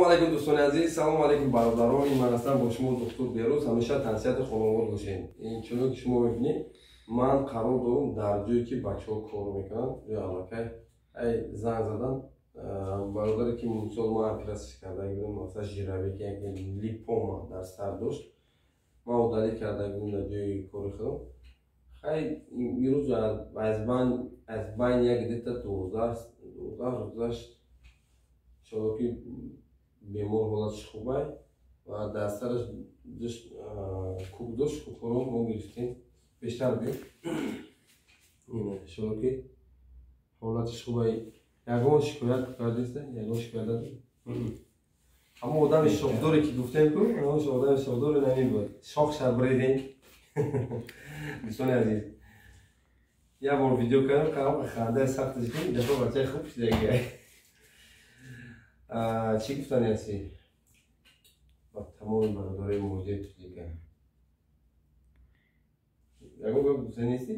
Алейкум, дӯстони азиз, салому алейкум, бародарон. Ин ман ҳастам бо шумо, доктор Берӯз. Ҳамеша тансиҳати хонавод бошед. Чуно ки шумо мебинед, ман қарор дорам дар ҷое, ки бачаҳо кор мекунанд. Ҷои аллакай ай занг задан бародаре, ки мисол ман оператсия карда будам, масалан, жировик, як липома дар сар дошт, ман удалить карда будам дар ҷои кори худам. Хай, имрӯз аз байн як где-то 12 рӯз гузашт. Иншолло, ки бемор ҳолаташ хубай ва дар сараш кук дошт, кукҳоро мо гирифтем. Бештар биё. Иншолло, ки ҳолаташ хубай. Ягон шикоят кардиста? Ягон шикоят надорӣ? Ҳамон одами шохдоре, ки гуфтем ку, одами шохдоре намебуд, шохша бредем. Дӯстони азиз, як бор видео кардам, хандаи сахташ ки дафъа бачаи хуб шидаги. Чӣ гуфтани ҳастӣ ба тамоми бародарои муҳоҷири тоҷика? Ягон гап гуфта нестӣ?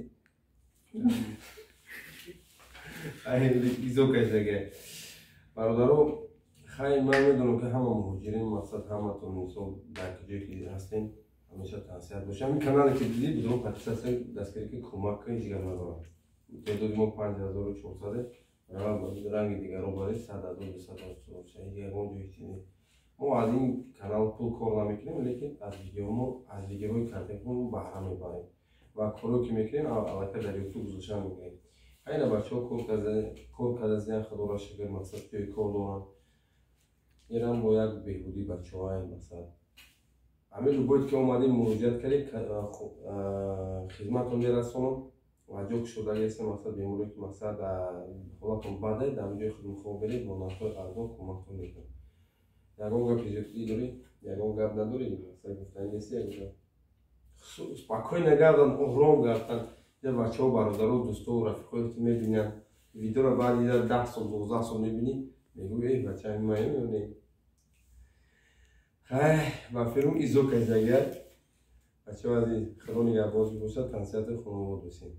Изо кашдага. Бародаро, хай, ман медонам, ки ҳама муҳоҷирин, мақсад, ҳаматон, мисол, дар ҷое ки ҳастем, ҳамеша тансиҳат бошед. Ҳамин канале ки дидӣ, бидро подписаться, дастгирӣ, ки кӯмак кунед, ҷигар надорам. Теъдоди мо 5400, ранги дигаро баред, 100 000, 200 000, ягон ҷои чи. Мо аз ин канал пул кор намекунем, лекин аз видеомо, аз видеоҳои контентмо баҳра мебарем ва коро ки мекунем, аллакай дар Ютуб гузошта мекунем. Айна бачаҳо кор карда зиян, худоро шукр, мақсад, ҷои кор доранд. Инам бо як беҳбудии бачаҳоам, мақсад, ҳамин любой ки омадем, муроҷиат кардем, хизматро мерасонам ва ҷо кушодаги ҳастем. Мақсад, беморе ки, мақсад, ҳолатон баде, дар ҷои худ мехоҳ беред, бо нархҳои арзон кӯмактон мекунам. Ягон гапи зиёдӣ дорӣ? Ягон гап надорӣ? Мақсад, гуфтани нести ягон гап? Спокойно гардан, ором гафтан. Я бачаҳо, бародаро, дӯстову рафиқое ки мебинанд видеоро, баъди 10 сол, 12 сол мебинӣ, мегӯ: «Эй, бача маем ё не?» Хай, ба фирм изо кашдагар. Бачаҳо азиз, худо нигаҳбоз бошад, тансиҳати хонавод бошед.